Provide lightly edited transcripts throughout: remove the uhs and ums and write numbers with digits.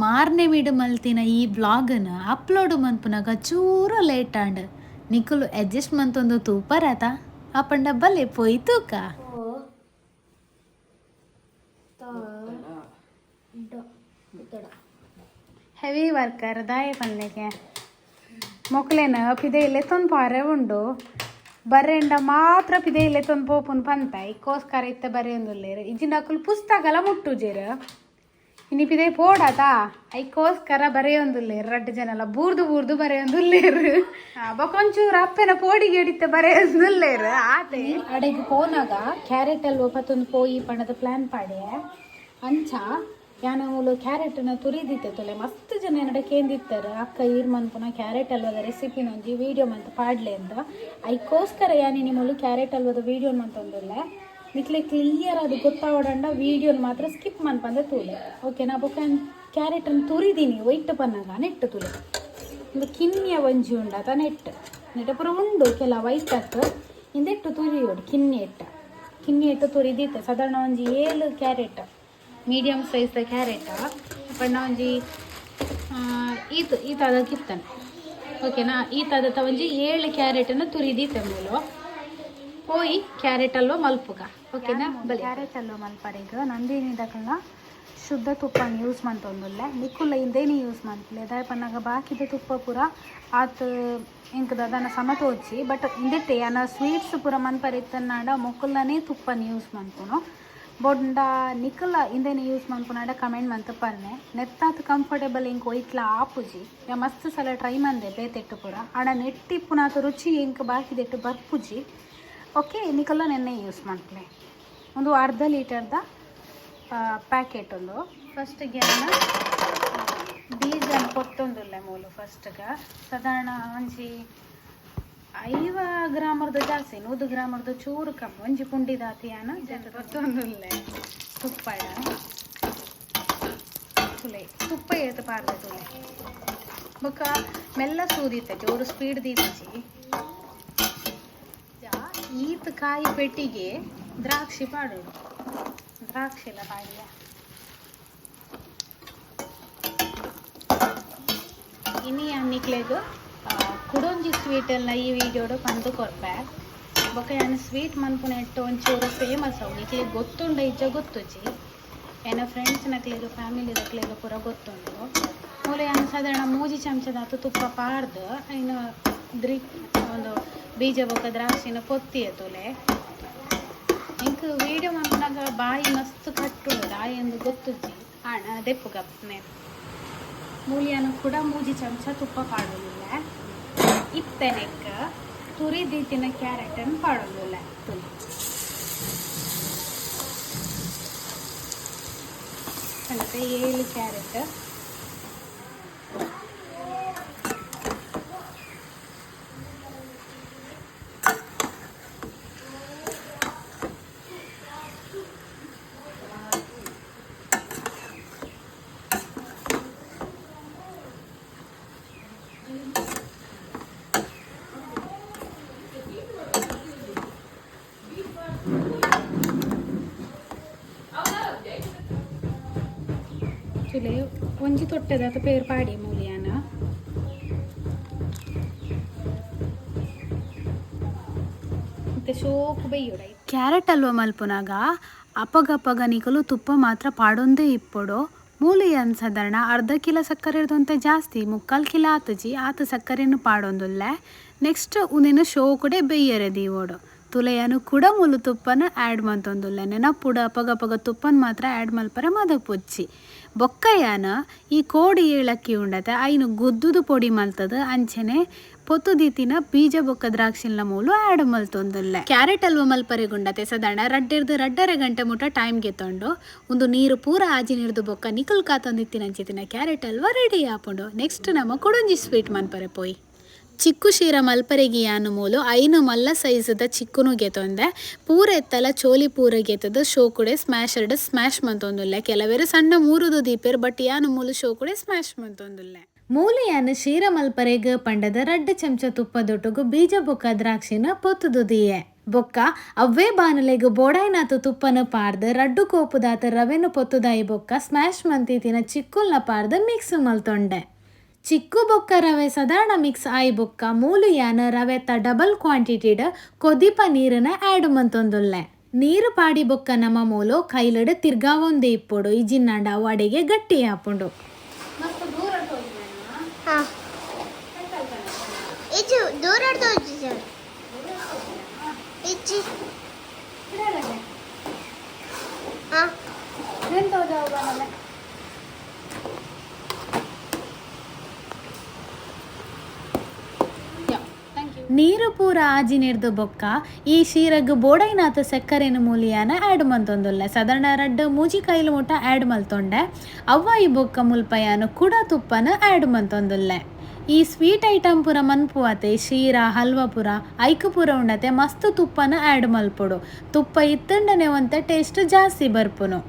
ಮಾರ್ನೆಮಿಡ್ ಮಲ್ತಿನ ಈ ಬ್ಲಾಗನ್ ಅಪ್ಲೋಡ್ ಮನ್ಪುನಗ ಚೂರು ಲೇಟ್ ಆಂಡ್. ನಿಕುಲು ಅಡ್ಜಸ್ಟ್ ಮಂತೊಂದು ತೂಪರಾತ ಅಪಂಡ ಬಲೆ ಪೋಯಿ ತೂಕ. ಹೆವಿ ವರ್ಕರ್ ದಾಯ ಪನ್ಲೆಗೆ ಮೊಕ್ಲೆನ ಪಿದೆ ಲೆತ್ತೊಂದು ಪಾರೆ ಉಂಡು ಬರೆಂಡ ಮಾತ್ರ ಪಿದೆ ಲೆತ್ತೊಂದು ಪೋಪುನ್ ಪಂತ ಇಕ್ಕೋಸ್ಕರ ಇತ್ತ ಬರೆಯೊಂದುಲ್ಲೇರು. ಇಜ್ಜಿಂಡ ಅಕುಲು ಪುಸ್ತಕಲ ಮುಟ್ಟುಜೆರ್. ಇನಿ ಪಿದೆ ಪೋಡಾತ ಐಕೋಸ್ಕರ ಬರೆಯೊಂದುಲ್ಲೇರು. ರಡ್ಡ್ ಜನಲ ಬೂರ್ದು ಬೂರ್ದು ಬರೆಯೊಂದುಲ್ಲೇರು. ಬೊಕೊಂಚೂರು ಅಪ್ಪೆನ ಪೋಡಿಗೆ ಹಿಡಿತ ಬರೆಯೊಂದುಲ್ಲೇರು. ಆತೆ ಅಡೆಗೆ ಪೋನಾಗ ಕ್ಯಾರೆಟ್ ಅಲ್ವ ಪತ್ತೊಂದು ಪೋಯಿ ಪಣದ ಪ್ಲಾನ್ ಪಾಡೆ. ಅಂಚ ಯಾನ ಮೂಲು ಕ್ಯಾರೆಟ್ನ ತುರಿದಿತ್ತೆ. ತುಲೆ ಮಸ್ತ್ ಜನ ಎನ್ನಡ ಕೇಂದಿತ್ತಾರೆ, ಅಕ್ಕ ಈರ್ ಮನ್ಪುನ ಕ್ಯಾರೆಟ್ ಹಲ್ವದ ರೆಸಿಪಿನ ಒಂಜಿ ವೀಡಿಯೋ ಮಂತ್ ಪಾಡ್ಲೆ ಅಂತ. ಐಕೋಸ್ಕರ ಯಾನಿನಿ ಮೂಲು ಕ್ಯಾರೆಟ್ ಹಲ್ವದ ವೀಡಿಯೋ ಮಂತೊಂದುಲ್ಲೆ. ನಿಕ್ಲೆ ಕ್ಲಿಯರ್ ಅದು ಗೊತ್ತಾವಡಂಡ ವೀಡಿಯೋನ ಮಾತ್ರ ಸ್ಕಿಪ್ ಮನ್ಪಂದೆ ತೂಲೆ, ಓಕೆನಾ? ಬೊಕ್ಕ ಕ್ಯಾರೆಟನ್ನು ತುರಿದೀನಿ ಒಯ್ಟ್ ಪನ್ನಗ ನೆಟ್ಟು ತುಲೆ. ಒಂದು ಕಿನ್ಯ ಒಂಜಿ ಉಂಡತ ನೆಟ್ ನೆಟ್ಟ ಪೂರ ಉಂಡು ಕೆಲ ವೈಟ್ ಅತ್. ಇಂದೆಟ್ಟು ತುರಿಯೋಡು ಕಿನ್ನಿ ಎಟ್ಟ ಕಿನ್ನಿ ಎಟ್ಟು ತುರಿದಿತ್ತೆ. ಸಾಧಾರಣ ಒಂಜಿ 7 ಕ್ಯಾರೆಟ್, ಮೀಡಿಯಮ್ ಸೈಜ್ದ ಕ್ಯಾರೆಟ್ ಪಂಡ ಒಂಜಿ ಈತ್ ಈತ ಅದಕ್ಕಿತ್ತಾನೆ, ಓಕೆನಾ? ಈತ ಒಂಜಿ 7 ಕ್ಯಾರೆಟನ್ನು ತುರಿದಿತ್ತೆ. ಮೂಲು ಪೋಯಿ ಕ್ಯಾರೆಟ್ ಅಲ್ವ ಮಲ್ಪುಗ, ಓಕೆನಾ? ಬಲಿ ಕ್ಯಾರೆಟ್ ಅಲ್ವ ಮಲ್ಪರೆಗ್ ನಂದಿನಿದಕಲ್ನ ಶುದ್ಧ ತುಪ್ಪನ ಯೂಸ್ ಮಂತೊಂದುಲ್ಲೆ. ನಿಕುಲ್ಲ ಇಂದೇನೆ ಯೂಸ್ ಮನ್ಪುಲೆ. ದಾಯೆ ಪನ್ನಗ ಬಾಕಿದ ತುಪ್ಪ ಪೂರ ಆತ್ ಎಂಕ್ ದಾದನ ಸಮ ತೋಜಿ. ಬಟ್ ಇಂದೆಟ್ಟೆ ಯಾನ ಸ್ವೀಟ್ಸ್ ಪೂರ ಮನ್ಪರೆ ಇತ್ತನ್ನಾಡ ಮೊಕುಲ್ಲನೇ ತುಪ್ಪನ ಯೂಸ್ ಮನ್ಪುನು. ಬೊಂಡ ನಿಕುಲ ಇಂದೆನೆ ಯೂಸ್ ಮನ್ಪುನಾಡ ಕಮೆಂಟ್ ಮಂತ್ ಪನ್ನೆ. ನೆತ್ತಾತ್ ಕಂಫರ್ಟೇಬಲ್ ಎಂಕ್ ಒಯ್ಟ್ಲ ಆಪುಜಿ. ಯಾ ಮಸ್ತ್ ಸಲ ಟ್ರೈ ಮಂದೆ ಬೇತೆಟ್ಟು ಪೂರ, ಆಂಡ ನೆಟ್ಟಿಪ್ಪುನಾತ ರುಚಿ ಎಂಕ್ ಬಾಕಿದೆಟ್ಟು ಬರ್ಪುಜಿ. ಓಕೆ, ನಿಕುಲ ನೆನ್ನೆ ಯೂಸ್ ಮನ್ಪುಲೆ. ಒಂದು ಅರ್ಧ ಲೀಟರ್ದ ಪ್ಯಾಕೆಟ್ ಒಂದು. ಫಸ್ಟ್ಗೆ ಬೀಜ ಪೊತ್ತೊಂದುಲ್ಲೆ ಮೂಲು. ಫಸ್ಟ್ಗೆ ಸಾಧಾರಣ ಒಂಜಿ 50 ಗ್ರಾಮರ್ದ ಜಾಸ್ತಿ, 100 ಗ್ರಾಮರ್ದ ಚೂರು ಕಮ್ಮಿ, ಒಂಜಿ ಪುಂಡಿದಾತಿಯಾನ ಜನ ಪೊತ್ತೊಂದುಲ್ಲೆ. ತುಪ್ಪ ತುಲೆ, ತುಪ್ಪ ಏತು ಪಾರ್ದ ತುಲೆ. ಬೊಕ್ಕ ಮೆಲ್ಲ ಸೂದಿತ್ತೆ, ಜೋರು ಸ್ಪೀಡ್ ದೀಪಜಿ. ಈತ್ ಕಾಯಿ ಪೆಟ್ಟಿಗೆ ದ್ರಾಕ್ಷಿ ಪಾಡೋಡು, ದ್ರಾಕ್ಷಿ ಎಲ್ಲ ಪಾಡಿಯ. ಇನಿ ನಿಕ್ಲೆಗ್ ಕುಡೊಂಜಿ ಸ್ವೀಟ್ ಎಲ್ಲ ಈ ವಿಡಿಯೋಡು ಪಂದು ಕೊರ್ಪೆ. ಬೊಕ್ಕ ಯಾನ್ ಸ್ವೀಟ್ ಮನ್ಪುನ ಎಟ್ಟು ಒಂಚೂರು ಫೇಮಸ್ ಅವು. ನಿಕ್ಲೆಗ್ ಗೊತ್ತುಂಡ ಇಜ್ಜ ಗೊತ್ತುಜಿ, ಎನ್ನ ಫ್ರೆಂಡ್ಸ್ ನಕ್ಲೆಗ್ ಫ್ಯಾಮಿಲಿ ನಕ್ಲೆಗ್ ಪೂರ ಗೊತ್ತುಂಡು. ಮೂಲ ಯಾನ್ ಸಾಧಾರಣ 3 ಚಮಚದಾತು ತುಪ್ಪ ಪಾಡ್ದು ಐನ ದ್ರಿ ಒಂದು ಬೀಜ ಬೊಕ್ಕ ದ್ರಾಕ್ಷಿನ ಪೊತ್ತಿಯ ತುಲೆ. ಎಂಕ್ ವೀಡಿಯೋ ಮನ್ಪುನಗ ಬಾಯಿ ಮಸ್ತ್ ಕಟ್ಟುಂಡು, ದಾಯಿ ಎಂದು ಗೊತ್ತುಜ್ಜಿ. ಆಣ ದೆಪ್ಪು ಗಪ್ನೆ ಮೂಲಿಯನ್ನು ಕೂಡ 3 ಚಮಚ ತುಪ್ಪ ಪಾಡೋದಿಲ್ಲ. ಇತ್ತೆನೆಕ್ ತುರಿದೀತಿನ ಕ್ಯಾರೆಟನ್ನು ಪಾಡೋದಿಲ್ಲ ತುಲಿ ಕಂಡತೆ. 7 ಕ್ಯಾರೆಟ್. ತುಲೆ, ಒಂಜಿ ತೊಟ್ಟೆದಾತ ಪೇರ್ ಪಾಡಿ ಮೂಲಿಯಾನ. ಮತ್ತೆ ಶೋಕು ಬೇಯೋಡ. ಕ್ಯಾರೆಟ್ ಹಲ್ವ ಮಲ್ಪುನಾಗ ಅಪಗಪಗ ನಿಕಲು ತುಪ್ಪ ಮಾತ್ರ ಪಾಡೊಂದೇ ಇಪ್ಪೊಡು. ಮೂಲಿ ಸಾಧಾರಣ ಅರ್ಧ ಕಿಲೋ ಸಕ್ಕರೆ ಇರ್ದಂತೆ ಜಾಸ್ತಿ, ಮುಕ್ಕಾಲು ಕಿಲೋ ಆತಜಿ, ಆತ ಸಕ್ಕರೆನು ಪಾಡೊಂದುಲ್ಲೆ. ನೆಕ್ಸ್ಟ್ ಉಂದೆನು ಶೋಕುಡೆ ಬೇಯರೆ ದೀವೋಡು. ತುಲೆಯನು ಕೂಡ ಮುಲು ತುಪ್ಪನ ಆ್ಯಡ್ ಮಂತೊಂದುಲ್ಲೆ. ನೆನಪುಡು, ಅಪಗಪಗ ತುಪ್ಪನ ಮಾತ್ರ ಆ್ಯಡ್ ಮಲ್ಪರೆ ಮದಪೊಚ್ಚಿ. ಬೊಕ್ಕಯಾನ ಈ ಕೋಡಿ ಏಳಕ್ಕಿ ಉಂಡತೆ, ಐನು ಗುದ್ದುದು ಪೊಡಿ ಮಲ್ತದ ಅಂಚನೆ ಪೊತ್ತು ದೀತಿನ ಬೀಜ ಬೊಕ್ಕ ದ್ರಾಕ್ಷಿನ ಮೂಲು ಆ್ಯಡ್ ಮಲ್ತೊಂದುಲ್ಲೆ. ಕ್ಯಾರೆಟ್ ಹಲ್ವ ಮಲ್ಪರೆ ಗುಂಡತೆ ಸಾಧಾರಣ ರಡ್ಡೆರ್ದು 2.5 ಗಂಟೆ ಮುಟ ಟೈಮ್ ಗೆತ್ತೊಂಡು. ಒಂದು ನೀರು ಪೂರ ಆಜಿ ನೀರ್ದು ಬೊಕ್ಕ ನಿಕುಲ್ ಕಾತೊಂದಿತ್ತಿನಂಚಿತ್ತಿನ ಕ್ಯಾರೆಟ್ ಹಲ್ವ ರೆಡಿ ಆಪುಂಡು. ನೆಕ್ಸ್ಟ್ ನಮ್ಮ ಕುಡೊಂಜಿ ಸ್ವೀಟ್ ಮನ್ಪರೆ ಪೋಯಿ. ಚಿಕ್ಕು ಶೀರ ಮಲ್ಪರೆಗಿ ಯಾನು ಮೂಲು 5 ಮಲ್ಲ ಸೈಜ್ದ ಚಿಕ್ಕುನು ಗೆತೊಂದೆ. ಪೂರ ಎತ್ತಲ ಚೋಲಿ ಪೂರ ಗೆತದ ಶೋಕುಡೆ ಸ್ಮ್ಯಾಶರ್ಡ್ ಸ್ಮ್ಯಾಶ್ ಮಂತೊಂದುಲ್ಲೆ. ಕೆಲವೇರು ಸಣ್ಣ ಮೂರುದು ದೀಪೆರ್, ಬಟ್ ಯಾನು ಮೂಲು ಶೋಕುಡೆ ಸ್ಮ್ಯಾಶ್ ಮಂತೊಂದುಲ್ಲೆ. ಮೂಲೆಯಾನು ಶೀರ ಮಲ್ಪರೆಗ್ ಪಂಡದ 2 ಚಮಚ ತುಪ್ಪದೊಟ್ಟುಗು ಬೀಜ ಬೊಕ್ಕ ದ್ರಾಕ್ಷಿನ ಪೊತ್ತುದು ದಿಯೆ. ಬೊಕ್ಕ ಅವ್ವೇ ಬಾಣಲೆಗ್ ಬೋಡಾಯ್ನಾತ್ ತುಪ್ಪನ್ ಪಾಡ್ದ್ ರಡ್ಡ್ ಕೋಪುದಾತ್ ರವೆನ್ ಪೊತ್ತುದಾಯಿ ಬೊಕ್ಕ ಸ್ಮ್ಯಾಶ್ ಮಂತಿತ್ತಿನ ಚಿಕ್ಕುಲ್ನ ಪಾಡ್ದ್ ಮಿಕ್ಸ್ ಮಲ್ತೊಂಡೆ. ಚಿಕ್ಕು ಬೊಕ್ಕ ರವೆ ಸಾಧಾರಣ ಮಿಕ್ಸ್ ಆಯಿ ಬೊಕ್ಕ ಮೂಲು ಯಾನ್ ರವೆತ ಡಬಲ್ ಕ್ವಾಂಟಿಟಿಡ್ ಕೊದಿಪ ನೀರನ್ನ ಆ್ಯಡ್ ಮಂತೊಂದುಲ್ಲೆ. ನೀರು ಪಾಡಿ ಬೊಕ್ಕ ನಮ್ಮ ಮೂಲು ಕೈಲಡ್ ತಿರ್ಗಾವೊಂದೇ ಇಪ್ಪೊಡು, ಇಜಿನ್ನಾಂಡ ಅವು ಅಡೆಗೆ ಗಟ್ಟಿ ಆಪುಂಡು. ಹಾ, ಇಜ್ಜು, ದೂರ ತೋಜಿ ಸರ್, ಇಜ್ಜಿ. ಹಾ. ನೀರು ಪೂರ ಆಜಿನಿರ್ದು ಬೊಕ್ಕ ಈ ಶೀರಗ್ ಬೋಡೈನಾಥ ಸಕ್ಕರೆನ ಮೂಲಿಯಾನ ಆ್ಯಡ್ ಮಂತೊಂದುಲ್ಲೆ. ಸಾಧಾರಣ ರಡ್ಡ್ ಮೂಜಿ ಕೈಲು ಮುಟ್ಟ ಆ್ಯಡ್ ಮಲ್ತೊಂಡೆ. ಅವ್ವ ಈ ಬೊಕ್ಕ ಮುಲ್ಪಯಾನ ಕುಡ ತುಪ್ಪನ ಆ್ಯಡ್ ಮಂತೊಂದುಲ್ಲೆ. ಈ ಸ್ವೀಟ್ ಐಟಮ್ ಪೂರ ಮನ್ಪುವಾತೆ, ಶೀರ ಹಲ್ವ ಪೂರ ಐಕ್ ಪೂರ ಉಂಡತೆ ಮಸ್ತ್ ತುಪ್ಪನ ಆ್ಯಡ್ ಮಲ್ಪೊಡು. ತುಪ್ಪ ಇತ್ತಂಡನೆ ಒಂತೆ ಟೇಸ್ಟ್ ಜಾಸ್ತಿ ಬರ್ಪುನು.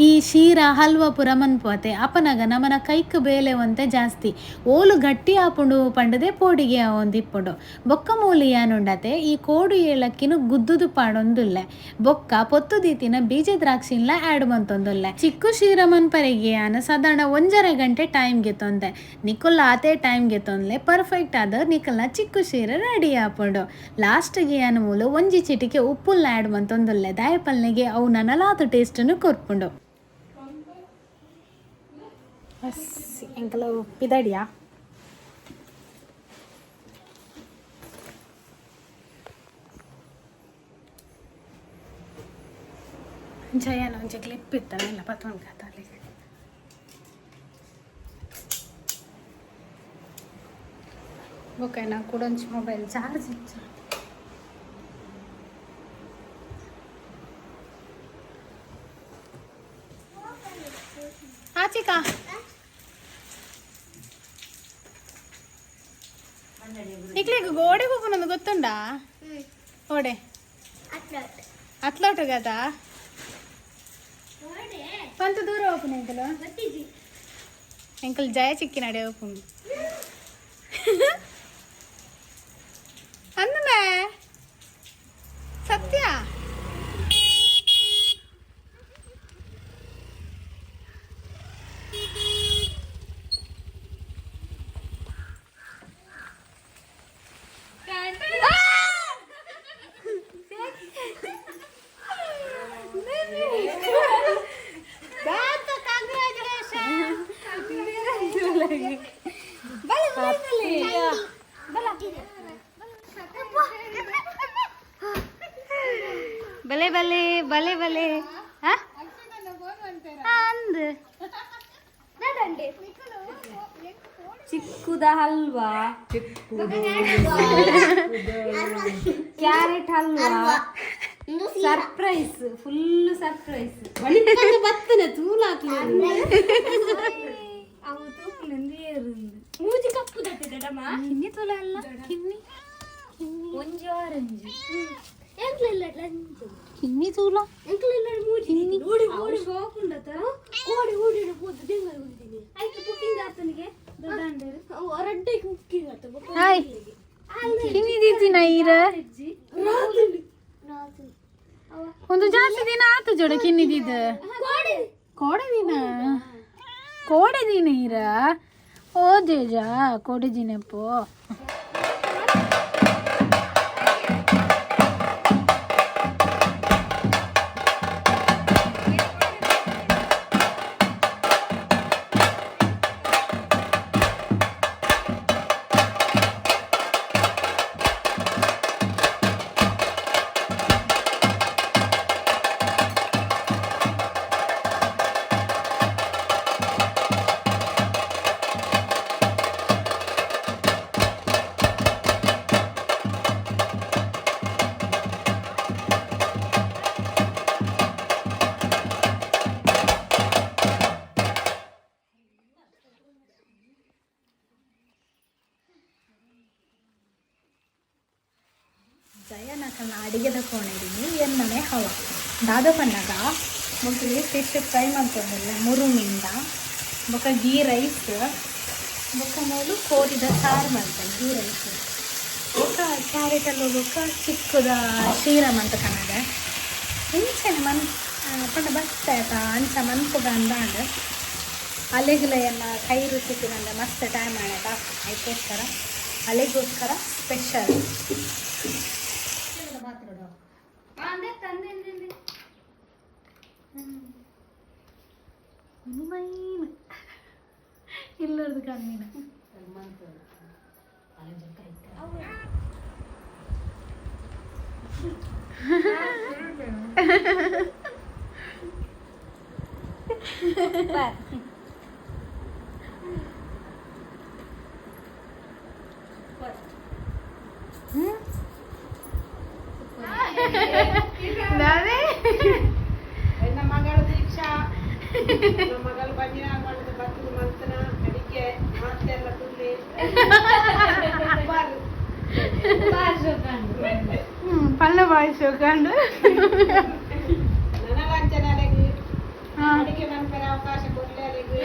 ಈ ಶೀರ ಹಲ್ವ ಪೂರ ಮನ್ಪುವಾತೆ ಅಪನಗ ನಮನ ಕೈಕ್ ಬೇಲೆ ಒಂತೆ ಜಾಸ್ತಿ, ಓಲು ಗಟ್ಟಿ ಆಪುಂಡು ಪಂಡದೆ ಪೋಡಿಗೆ ಆವೊಂದಿಪ್ಪುಂಡು. ಬೊಕ್ಕ ಮೂಲು ಯಾನುಂಡತೆ ಈ ಕೋಡು ಏಲಕ್ಕಿನ ಗುದ್ದುದು ಪಾಡೊಂದುಲ್ಲೆ. ಬೊಕ್ಕ ಪೊತ್ತು ದೀತಿನ ಬೀಜ ದ್ರಾಕ್ಷಿನ್ಲ ಆ್ಯಡ್ ಮಂತೊಂದುಲ್ಲೆ. ಚಿಕ್ಕು ಶೀರ ಮನ್ಪರೆಗೆ ಯಾನ್ ಸಾಧಾರಣ 1.5 ಗಂಟೆ ಟೈಮ್ ಗೆತ್ತೊಂದೆ. ನಿಕುಲ್ ಆತೆ ಟೈಮ್ ಗೆತ್ತೊಂದ್ಲೆ ಪರ್ಫೆಕ್ಟ್ ಆದ ನಿಕಲ್ನ ಚಿಕ್ಕು ಶೀರ ರೆಡಿ ಆಪುಂಡು. ಲಾಸ್ಟ್ಗೆ ಯಾನ್ ಮೂಲು ಒಂಜಿ ಚಿಟಿಕೆ ಉಪ್ಪುಲ್ನ ಆ್ಯಡ್ ಮಂತೊಂದುಲ್ಲೆ. ದಾಯಪಲ್ನೆಗೆ ಅವು ನನಲಾದ ಟೇಸ್ಟನ್ನು ಕೊರ್ಪುಂಡು. ಬಸ್ ಎಂಕಲ ಪಿದಡಿಯಾ. ಜಯನ ಒಂಜಿ ಕ್ಲಿಪ್ ಇತ್ತಲ್ಲ ಪತ್ತೊಂದು ಕತಾಲಿ. ಓಕೆ, ನಾ ಕೂಡ ಒಂಜಿ ಮೊಬೈಲ್ ಚಾರ್ಜ್ ಇಚ್ಚ. ಆಚಿಕಾ ನಿಕ್ಲೆಗ್ ಗೋಡೆ ಹೋಗೋಣ ಗೊತ್ತುಂಡಾ? ಓಡೆ? ಅತ್ಲೋಟು ಗದಾ ಪಂತ ದೂರ ಓಪನ್ ಎಂಕಲು ಎಂಕಲ್ ಜಯ ಚಿಕ್ಕಿ ನಡೆ ಓಪನ್ ಅಂದಮೇ ಸತ್ಯ. ಬಲೆ ಬಲೆ ಬಲೆ ಬಲೆ ಅಂದ್. ಚಿಕ್ಕುದ halwa, carrot halwa, surprise, full surprise. ಬತ್ತನೆ ತೂಲ. ಮೂಜಿ ಕಪ್ಪು. ಕಿನ್ನಿ ತುಲ ಅಲ್ಲ ಕಿನ್ನಿ. ಒಂಜಿ ಆರೆಂಜ್. ಕಿನ್ನಿ ತೂಲ. ಹಾಯ್, ಕಿನ್ನಿ ದೀತಿನ ಈರ ಒಂದು ಜಾಸ್ತಿ ದಿನ ಆತು ಜೋಡ ಕಿನ್ನಿ ದಿದ್. ಕೋಡೆ ದಿನ, ಕೋಡೆ ದಿನ ಈರ. ಓ ತೇಜ, ಕೋಡೆ ದಿನಪ್ಪು. ಜಯನಕಲ್ನ ಅಡಿಗೆದ ಕೋಣೆಡಿನಿ ಎನ್ನನೆ ಹವ ದಾದ ಪನ್ನಗ ಮೊದಲು ಫಿಶ್ ಫ್ರೈ ಮಂತೊಂದುಲ್ಲೆ ಮುರುಮಿಂದ. ಬೊಕ ಗೀ ರೈಸ್, ಬೊಕ ಮೂಲು ಕೋರಿದ ಸಾರು ಮಲ್ತೆ. ಗೀ ರೈಸ್. ಬೊಕ್ಕ ಕ್ಯಾರೆಟ್ ಅಲ್ಲ ಬೊಕ್ಕ ಚಿಕ್ಕದ ಶೀರ ಮಂತ ಕನ್ನಡ ಇಂಚನೆ ಮನ್ ಪಂಡ ಬತ್ತೆ ಆತ ಅಂಚ ಮನ್ಪುಗ ಅಂದಾಂಡ್. ಅಲೆಗುಲ ಎನ್ನ ಕೈ ರುಚಿ ತಿನ್ನಂದೆ ಮಸ್ತ್ ಟೈಮ್ ಆಯ್ತಾ, ಅದಕ್ಕೋಸ್ಕರ ಅಲೆಗೋಸ್ಕರ ಸ್ಪೆಷಲ್. ಇಲ್ಲರ್ದು ಕಣ್ಣಿನ. ದಾದೆ? ಎನ್ನ ಮಗಳು ದೀಕ್ಷಾ. ನನ್ನ ಮಗಳು ಬಂದಿನ ಮಾಡಿದ ಬತ್ತದ ಮಂತನ ಅಡಿಗೆ ಮಾತೆಲ್ಲ ತುಳ್ಳಿ. ಪಲ್ಲ ಬಾಯಿ ಕಂಡು. ನನಗಂಚನೆ ಅಲೆಗೆ ಅಡಿಗೆ ಮನ್ಪೆರ ಅವಕಾಶ ಕೊಡ್ಲಿ ಅಲೆಗೆ.